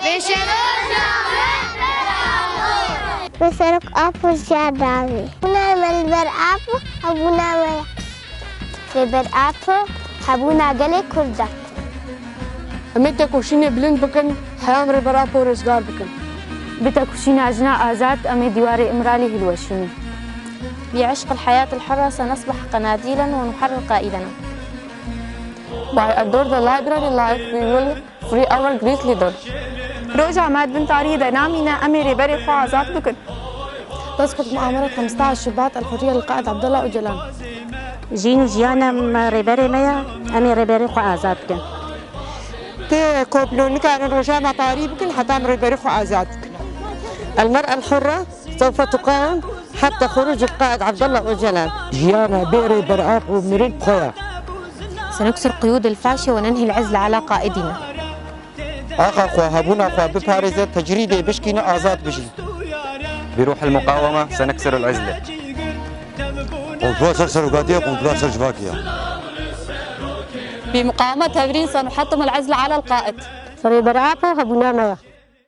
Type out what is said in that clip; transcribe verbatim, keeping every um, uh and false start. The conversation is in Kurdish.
Vêşeroja Rêber Apo. Vêşerok Apo jiyana me. Hebûna me li ber Apo, hebûna me ye. Rêber Apo, hebûna gelê Kurd e. Em ê tekoşînê bilind bikin, heya em Rêber Apo rizgar bikin. Bi tekoşîna jina azad, em ê dîwarê Îmralî hilweşînin. بعشق الحياة الحرة سنصبح قناديلا ونحرر قائدنا. By adore the library life, we will free our Greek leader. Roja me di bin tarî de namîne, em ê rêberê xwe azad bikin. تسقط مؤامرة خمستعش شباط الحرية للقائد عبد الله أوجلان. Jîn û jiyana me rêberê me ye, em ê rêberê xwe azad bikin. Ti ku bi nikarin roja me tarî bikin, heta em rêberê xwe azad bikin. المرأة الحرة سوف تقاوم حتى خروج القائد عبد الله أوجلان. Jiyana bê Rêber Apo mirin bi xwe ye. سنكسر قيود الفاشية وننهي العزلة على قائدنا. Axa xwe, hebûna xwe biparêze, tecrîdê bişkîne, azad bijî. بروح المقاومة سنكسر العزلة. Komploya ser serokatiya, komploya ser civakiya. بمقاومة تمرين سنحطم العزلة على القائد. Rêber Apo hebûna me ye.